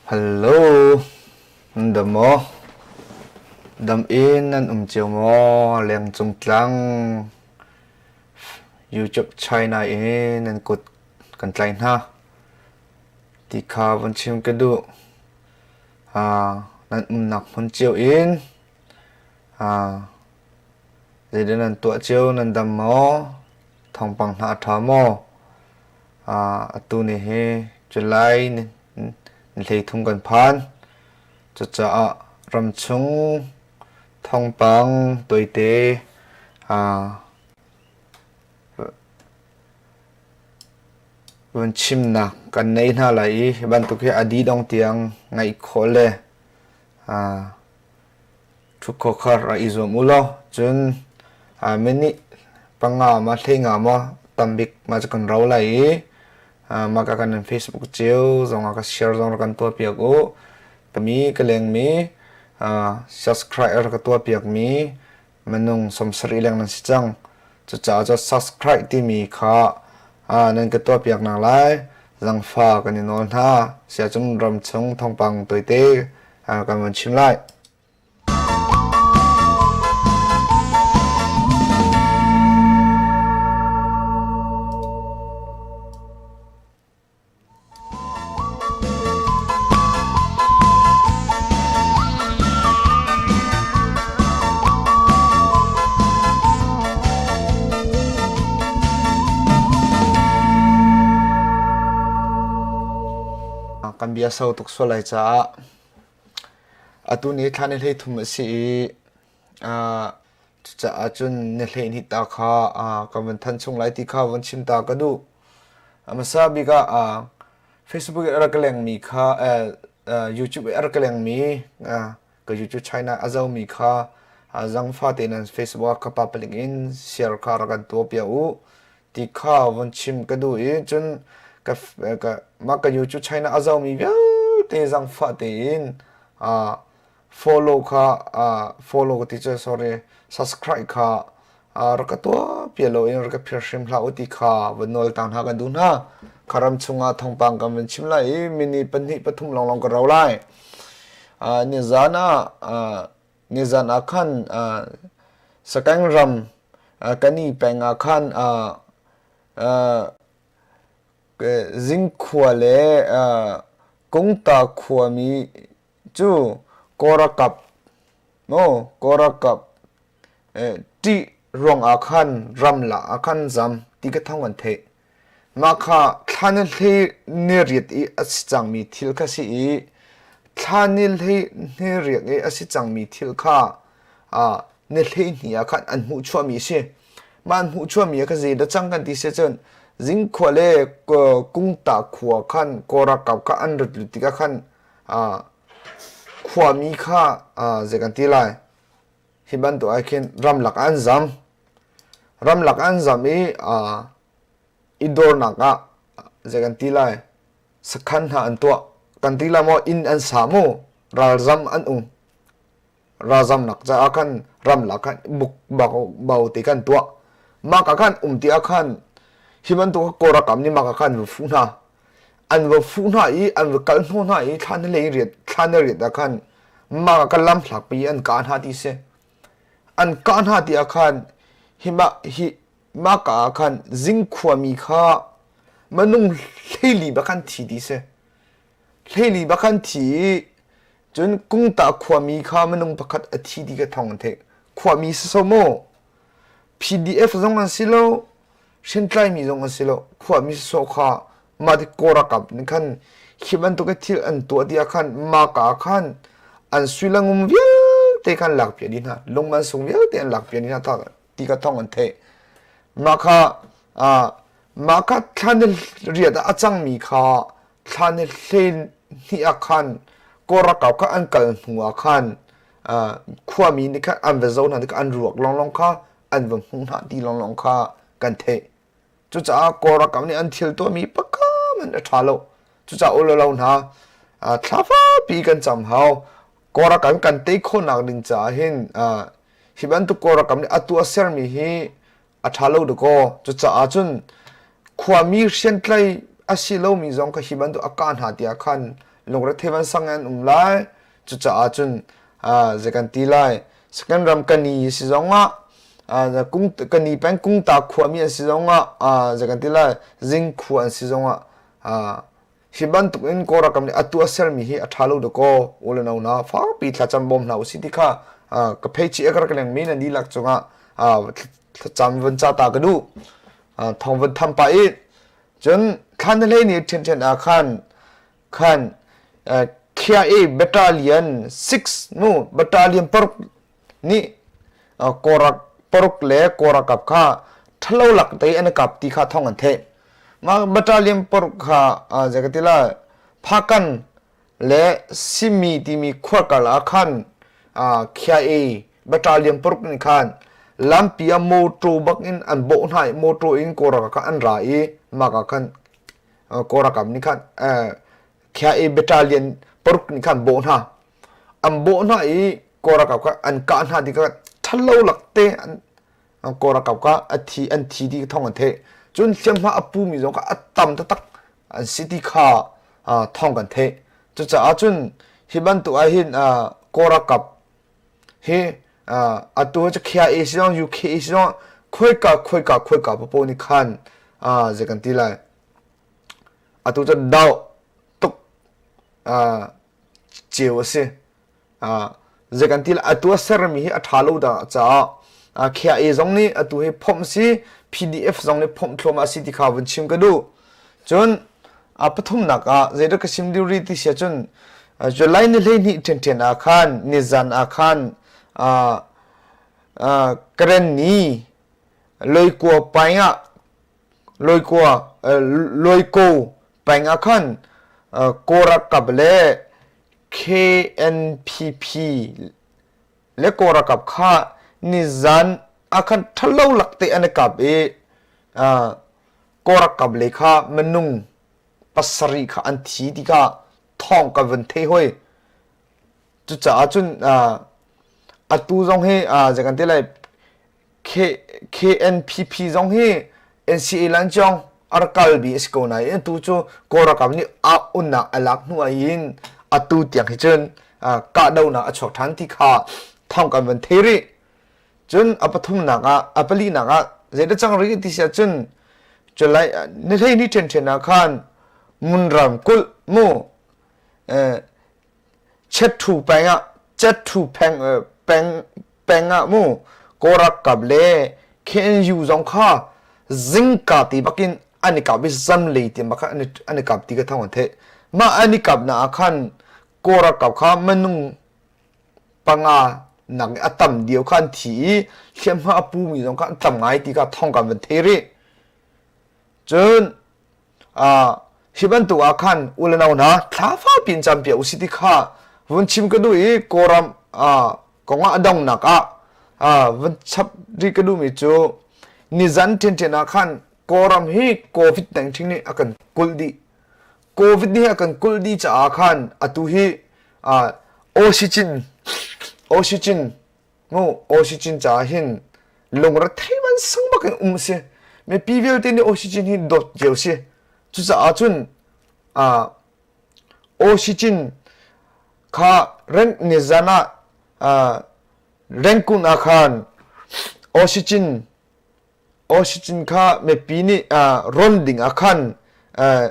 Hallo, nan dam maw? Dam in nan um cio maw? Lengcung tlang YouTube China in nan kut kan tlai hna. Ti kha von chim ka duh. Nan umnak hmun cio in zeidah nan tuah cio? Nan dam maw? Thawngpang hna a ṭha maw? Atu ni hi July ni 13 kan phan. Cucaah ramchung thawngpang tawite vun chimnak kan nei hna lai i hi bantuk hi a dih dong tiang ngaih khawh le ṭhu khawkhar rak i zuam u law cun minute panga ma hleinga maw tambik ma cu kan rau lai i mah ka kan Facebook cio zongah ka share zong rak kan tuah piak u. Mi ka lengmi subscribe rak ka tuah piak mi minung 70 leng nan si cang. Cucaah cu subscribe timi kha nan ka tuah piak nak lai zangfa kan i nawl hna. Siacun ramchung thawngpang tawite kan van chim lai. Kan bia sau tuk sual lai caah Atu ni thla ni 13 a si i cucaah cun ni 12 ta kha kan van thanh chung lai ti kha van chim ta ka duh. A hmasa bik ah Facebook i a rak ka lengmi kha YouTube i a rak ka lengmi ka YouTube China a zomi kha zangfa tein nan Facebook ah ka public in share kha rak kan tuah piak u. ti kha von chim ka duh i cun ka ka mah ka YouTube China a zomi vialte zangfah tein uh, follow kha uh, follow ka ti cu sorry subscribe kha uh, rak ka tuah pia lo in rak ka phir hrim hlah u ti kha van nawl tang hna kan duh hna kharam chungah thawngpang kan van chim lai i mini pahnih pathum longlong ka ro lai uh, nizan ah uh, Nizan ah khan Sakeng ram Kani peng ah khan Zingkhua le Kungta khuami cu Kawlralkap Kawlralkap ṭih ruangah khan ramlak ah khan zam ti ka thawng an theih. Mah kha thla ni hlei ni riat i a si cangmi thil kha si i thla ni hlei ni riat i a si cangmi thil kha ni 12 ah khan an hmuhchuahmi a si. Mah an hmuhchuahmi ah kha zeidah cang kan ti si ahcun Zingkhua le Kungta khua khan Kawl ralkap kha an rat lut tikah khan khuami kha zei kan ti lai hi bantuk ah khin ramlak ah an zam. Ramlak ah an zam i i dawrnak ah zei kan ti lai sakhan hna an tuah kan ti lai maw inn an sa mu ralzam an um ralzamnak caah khan ramlak khan buk bau te kan tuah mah ka khan um ti ah khan hi bantuk Kawl ralkap nih mah ka khan va fuh hna an va fuh hna i an va kal hnawh hna i thla na lei riat thla na riat ah khan mah ka lam hlak pi an kah hna ti si an kah hna ti ah khan hi mah hi mah ka ah khan zingkhua mi kha minung 14 bak khan thi ti si 14 bak khan thi i cun kungta khuami kha minung pakhat a thi ti ka thawng an theih khuami si so maw PDF zong an si lo hriamtlaimi zong an si lo khuami sawsawh kha mah ti Kawl ralkap nih khan hi bantuk i thil an tuah ti ah khan mah ka ah khan an sui le ngum vialte khan lakpiak dih hna lung man sung vialte an lakpiak dih hna ti kha thawng an theih mah kha mah kha thla ni riat ah a cangmi kha thla ni 12 ah khan Kawl ralkap kha an kal hnu ah khan khuami nih khan an va zoh hna tikah an ruak lawnglawng kha an va hmuh hna ti lawnglawng kha kan theih. Cucaah Kawl ralkap nih an thil tuahmi pakam in a ṭha lo. Cucaah u le lo hna thla fapi kan cam hau. Kawl ralkap kan tei khawhnak ding caah hin hi bantuk Kawl ralkap nih a tuah sermi hi a ṭha lo dakaw. Cucaah cun khuami hriamtlai a si lomi zong kha hi bantuk a kah hna tiah khan Lungrethei vansang in an um lai. Cucaah cun zei kan ti lai second ram kani si zongah kung kani peng kungta khuami an si zongah zei kan ti lai zing khua an si zongah hi bantuk in Kawlram nih atu a sermi hi a ṭha lo dakaw u le no hna fakpi thlacam bawm hna usih ti kha ka phei chih ka rak lengmi nan dihlak cungah thlacam vun ca ta ka duh thawng vun tham pah i cun thlan hlei nih ṭhianṭhian ah khan khan KIA Battalion 6 nu Battalion paruk nih Kawlrak paruk le Kawlralkap kha ṭhalo lak te an i kap ti kha thawng an theih. Mah battalion paruk kha zei ka ti lai Phakan le Simi timi khua kar ah khan KIA battalion paruk nih khan lampi ah motor bak in an bawh hna i motor in Kawlralkap kha an ra i mah ka khan Kawlralkap nih khan KIA battalion paruk nih khan bawh hna. An bawh hna i Kawlralkap kha an kah hna tikah ṭhalo lak te an Kawlralkap kha a thi an thi ti thawng an theih. Cun hliamhma a pumi zong kha a tam taktak an si ti kha thawng kan theih. Cucaah cun hi bantuk ah hin Kawlralkap hi atu cu KIA si zong UKA si zong khoika khoika khoika paoh nih khan zei kan ti lai atu cu doh tuk ceu a si. Zei kan ti lai atu a sermi hi a ṭha lo dah caah KIA zong nih atu hi phomh si PDF zong nih phomh thluahmah a si ti kha vun chim ka duh. Cun a pathumnak ah zeidah ka chim dih rih ti si ahcun July ni 12 ṭhianṭhian ah khan nizan ah khan Karenni Loikua paing ah Loikua Loiko peng ah khan Kawlralkap le KNPP le Kawlralkap kha nizan ah khan ṭhalo lak te an i kap i Kawlralkap lei kha minung pasarih kha an thi ti kha thawng ka vun thei hoi. Cucaah cun atu zong hi zei kan ti lai KNPP zong hi NCA lancawng a rak kalmi a si ko nain atu cu Kawl ralkap nih a unnak a lak hnu ahhin atu tiang hi cun kahdohnak a chuak ṭhan ti kha thawng kan van thei rih. Cun a pathumnak ah a palinak ah zeidah cang rih ti si ahcun July ni 12 ṭhianṭhian ah khan Munram kulh mu Chetṭhu peng ah Chetṭhu peng peng peng ah mu Kawlralkap le KNU zong kha zingka ti bakin an i kap i zamlei ti bak an i an i kap ti ka thawng an theih. Mah an i kapnak ah khan Kawlralkap kha minung panga nak i a tam dio kha an thi i hliamhma a pumi zong kha an tam ngai ti kha thawng kan van thei rih. Cun Hi bantuk ah khan u le nau hna thla fakpi in campiak usih ti kha vun chim ka duh i Kawlram kong ah a donghnak ah vun chap rih ka duhmi cu nizan ṭhianṭhian ah khan Kawlram hi COVID-19 nih a kan kulh dih. COVID nih a kan kulh dih caah khan atu hi oxygen oxygen Mu oxygen caah hin lungrethei man sang bak in um a si. Mipi vialte nih oxygen hi dawt cio si. Cucaah cun uh, oxygen kha reng nizan ah uh, Rangoon ah khan oxygen oxygen kha mipi nih uh, ron ding ah khan uh,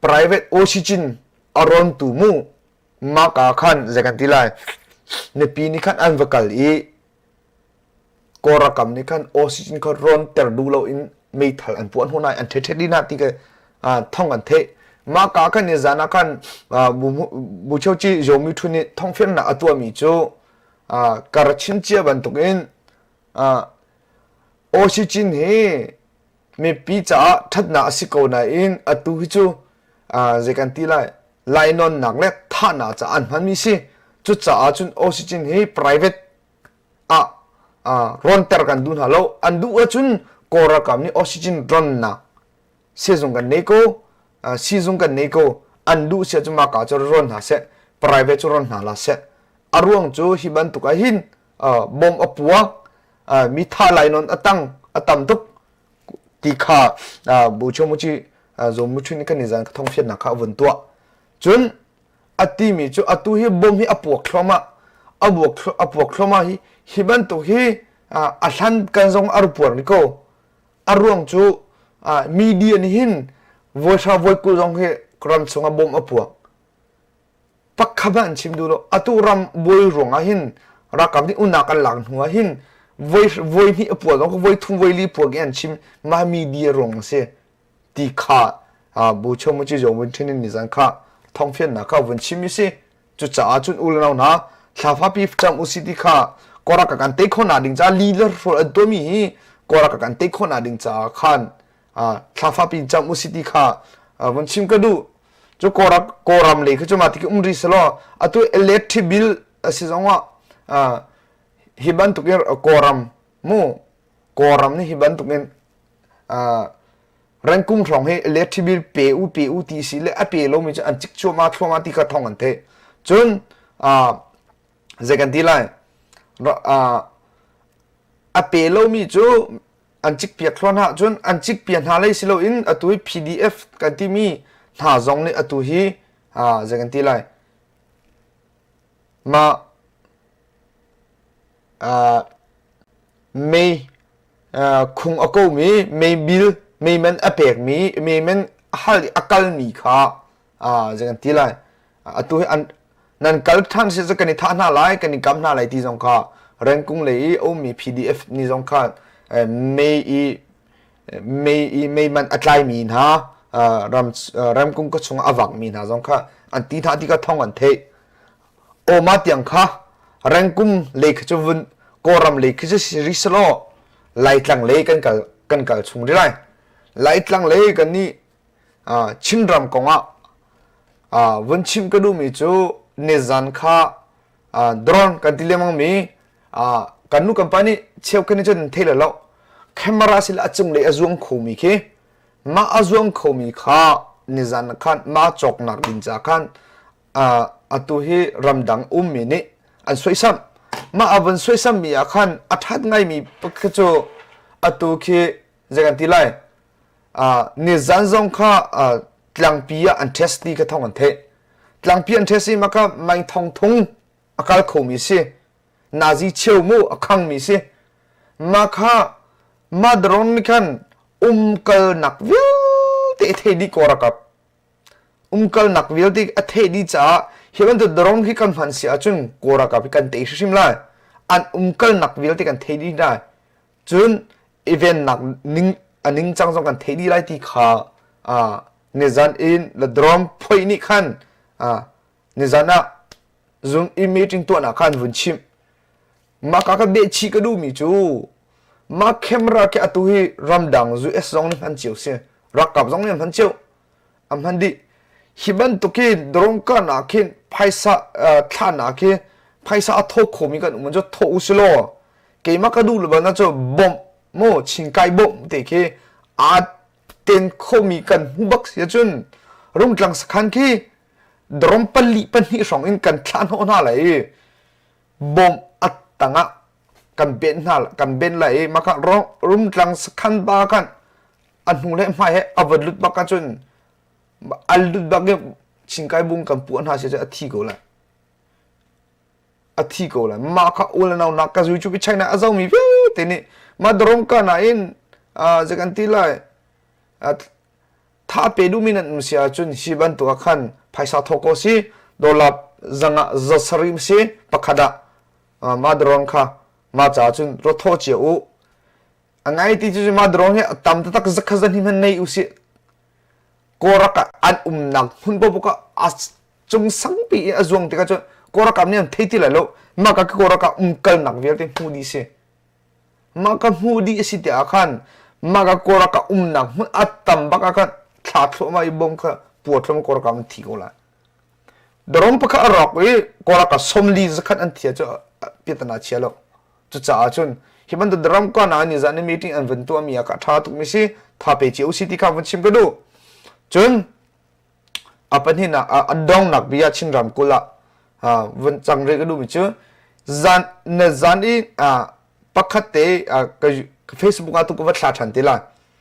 private oxygen a rontu mu Mah ah khan zei kan ti lai mipi nih khan an va kal i Kawl ralkap nih khan oxygen kha rawnter duh loin meithal an puah hnu an ṭhet dih hna ti ka thawng an theih. Mah ka khan ni zan ah khan Buchochi Zaw Mi Htun nih thawngfiannak a tuahmi cu ka ra chim cia bantukin oxygen hi mipi caah ṭhatnak a si ko nain atu hi cu zei kan ti lai lainawnnak le thahnak caah an hmanmi si. Cucaah cun oxygen hi private ah rawnter kan duh hna lo. An duh ahcun Kawl ralkap nih oxygen rawnnak sizung kan nei ko, sizung kan nei ko. An duh si ahcun mah ka cu rawn hna seh, private cu rawn hna la seh. A ruang cu hi bantuk ah hin bom a puak, mi tha lainawn a tang, a tam tuk ti kha Bu Chomuchi. Zaw Mu Ṭhin kan i zan ka thawngfiannak kha a vun tuah. Cun a timi cu atu hi bom hi a puak thluahmah a buak a puak thluahmah hi hi bantuk hi a hlan kan zong a rupuar ni ko a ruang cu media nih hin voihra voikul zong hi ram chungah bom a puak pakhat an chim duh lo atu ram buai ruang ah hin ralkap nih unak an lak hnu ah hin voi voi hnih a puak zong voi thum voi li puak in an chim mah media ruang a si ti kha bu chung ci zong vun ṭhin in nizan kha thawngfiannak kha vun chim i si cucaah cun u le nau hna thlafa pi cam u si ti kha korak kan tei khawh nak ding caah li le hrawl an tuahmi hi korak kan tei khawh nak ding caah khan thlafa pi cam u si ti kha vun chim ka duh cu korak kawram lei kha cu ma ti um ri selaw atu electric bill a si zong ah hi bantuk in kawram mu kawram nih hi bantuk in Rengkung hrawng hi electric bill pe u pe u ti si le a pe lomi cu an cik cuahmah thluahmah ti kha thawng an theih. Cun zei kan ti lai a pe lomi cu an cik piak thluah hna cun an cik piak hna lei si loin atu hi PDF kan timi hna zong nih atu hi zei kan ti lai mah mei khung a komi meibil meiman a pekmi meiman a hal i a kalmi kha zei kan ti lai atu hi an nan kal ṭhan si cu kan i thah hna lai kan i kam hna lai ti zong kha rengkung lei i a ummi PDF ni zong kha mei i mei i meiman a tlaimi hna ram ramkung ka chung a vakmi hna zong kha an ti hna ti kha thong an theih Awma tiang kha rengkum lei kha cu vun Kawlram lei khi cu si rih selaw Laitlang lei kan kal kan kal chung rih lai. Laitlang lei kan nih Chinram kongah vun chim ka duhmi cu nizan kha drone kan ti lengmang mi kan nu kan pa nih cheukhat nih cun an thei lo. Camera sila a cunglei a zuang khomi khi mah a zuang khomi kha nizan khan mah cawknak ding ca khan atu hi ramdang ummi nih an soisam. Mah a vun soisammi ah khan a ṭhat ngaimi khi cu atu khi zei kan ti lai nizan zong kha tlangpi ah an test ti kha thawng an theih. Tlangpi an test i mah kha meng thong thung a kal khomi si. Nazi cheu mu a khangmi si. Mah kha mah drone nih khan umkalnak vialte a thei dih ko rakap. Umkalnak vialte a theih dih caah hi bantuk drone hi kan hman si ahcun Kawl ralkap hi kan tei hrimhrim lai. An umkalnak vialte kan thei dih lai. Cun i vennak ning a ningcang zong kan thei dih lai ti kha uh, nizan in the drone phoih nih khan uh, nizan ah Zoom i meeting tuahnak khan vun chimh. Mah ka ka behchih ka duhmi cu mah camera khi atu hi ramdang US zong nih hman cio si. Ralkap zong nih an hman cio. An hman dih. Hi bantuk hi drone kahnak khin phaisa thlahnak khi phaisa a thaw khomi kan um cu thaw u si law keimah ka duh lo na cu bomh mu chingkai bomh te khi aa ten khomi kan hmu bak si ahcun rungtlang sakhan khi drone pali pahnih hrawng in kan thlah hnawh hna lai i bawm a tangah kan ben hna kan ben lai i maka rungtlang sakhan ba khan a hnu le hmai he a va lut bak ahcun a lut bak i chingkai bung kan puah hna si a thi ko lai a thi ko lai mah kha u le nau nak ka zui cu China a zomi vialte nih ma drone ka na in zei kan ti lai tha pe duhmi nan um si ahcun hi bantuk ah khan phaisa thawk ko si dollar zanga za sarih si pakhat ah ma drone kha ma ca cun ro thaw cia u a ngai ti cu ma drone hi a tam taktak zakha zan hi hman nei u si Kawlrak ah an umnak hmun paoh ah a cung sangpi in a zuang tikah cun Kawlrak nih an thei ti lai lo mah ka Kawlrak ah umkalnak vialte hmuh dih si mah ka hmuh dih a si tiah khan mah ka Kawlrak ah umnak hmun a tam bak ah khan thla thluahmah i bom kha pua thluahmah Kawlrak an thi ko lai Darom pakhat a rawk i Kawlrak ah 40 zakhat an thi cu piatana chia lo Cucaah cun hi bantuk ram kan ah nizan i meeting an vun tuahmi ah ka ṭha tukmi si tha pe cio si ti kha vun chim ka duh. Cun a pahnihnak a dongnak bia Chin ramkulh ah vun cang rih ka duhmi cu zan na zan i pakhat te ka Facebook ah tu ka va thla ṭhan ti lai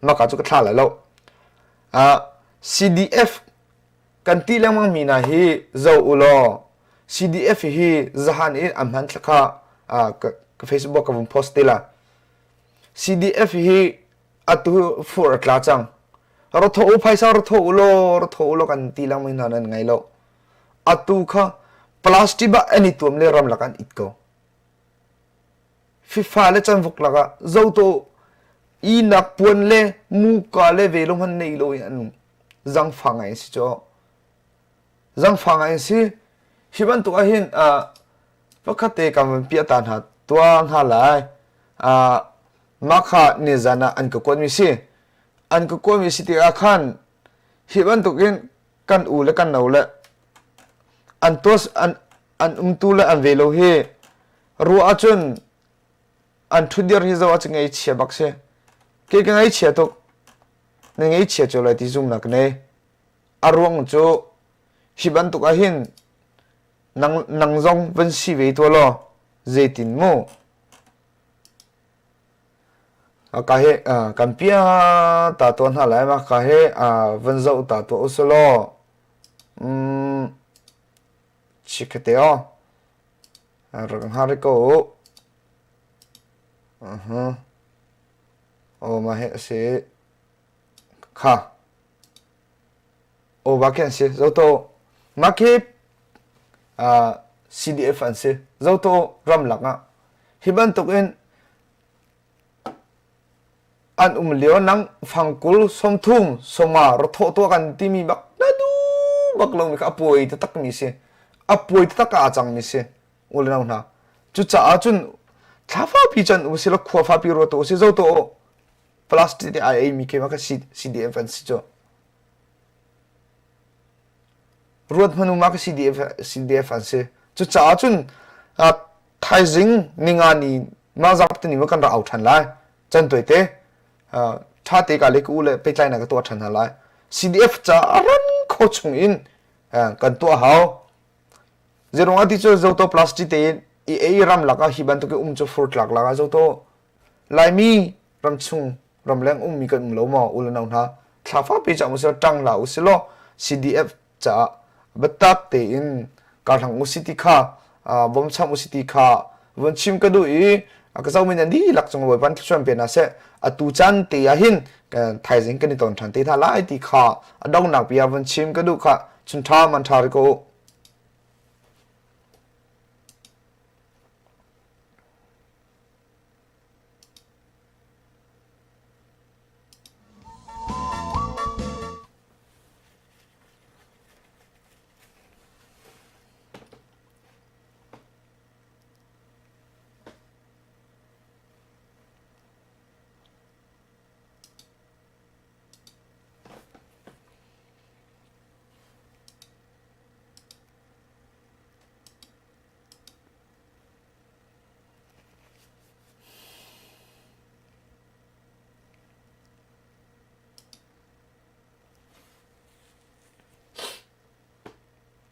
maka cu ka thla lai lo. CDF kan ti lengmang mi hna hi zoh u law CDF hi zahan in an hmanthlak kha ka Facebook ka vun post te la. CDF hi atu fur a tla cang. Ra tho u phaisa ra tho u law ra tho u law kan ti lengmang hna nan ngai lo. Atu kha plastic ba an i tuam le ramlak an it ko. FIFA le canvuk lakah zoto inak puan le muka le velo hman nei lo in an um. Zangfa ngai si cu. Zangfa ngai si. Hi bantuk ah hin pakhat te kan van piah ta hna tua hna lai. Mah kha nizan ah an ka kuatmi si. An ka kuatmi si tikah khan hi bantuk in kan u le kan no le an tuas an an umtu le an ve lo hi ruah ahcun an ṭhutdir hi zoh ahcun ngaihchia bak si. Kei ka ngaihchia tuk. Na ngaihchia cu lai ti zumnak ka nei. A ruang cu hi bantuk ah hin nang, nang zong van si ve tuah law zeitin mu ka he kan pia ta tuah hna lai ma ka he van zoh ta tuah usulaw mm chikhate aw rak hngar ko u. Uh-huh. Oh ma he si kha. Oh ba khen si zoto ma khi CDF an si zoto ramlak ah hi bantuk in An um lio nang fangkul 30 sawma rathawh tuah kan timi bak na duh bak lomi kha a puai taktak mi si. A puai taktak ah aa cangmi si. U le nau hna. Cucaah cun thla fapi can u sila khua fapi ruat u si zo to plastic te ai ei mi khi ma kha CDF an si cu. Ruat hmanu ma ka CDF CDF an si. Cucaah cun thaizing ninga ni mah zarhpini ma kan rak au ṭhan lai can tuaite ṭha te ka le ka u le pehtlainak ka tuah ṭhan hna lai CDF ca a ran kho chung in kan tuah hau zerong ati cu zoto plastic te in i ei ram lak ah hi bantuk in um cu fur tlak lak ah zoto laimi ramchung ramleng ummi kan um lo maw u le nau hna thla fapi cang usih ṭang la usih law CDF caah biatak tein karhlang usih ti kha bawmcham usih ti kha vun chim ka duh i ka zomi nan dihlak cung Bawipa thluachuah pe hna seh atu caan te ah hin thaizing kan i ton ṭhan te hna lai ti kha a donghnak bia vun chim ka duh kha chun ṭha man ṭha ri ko u.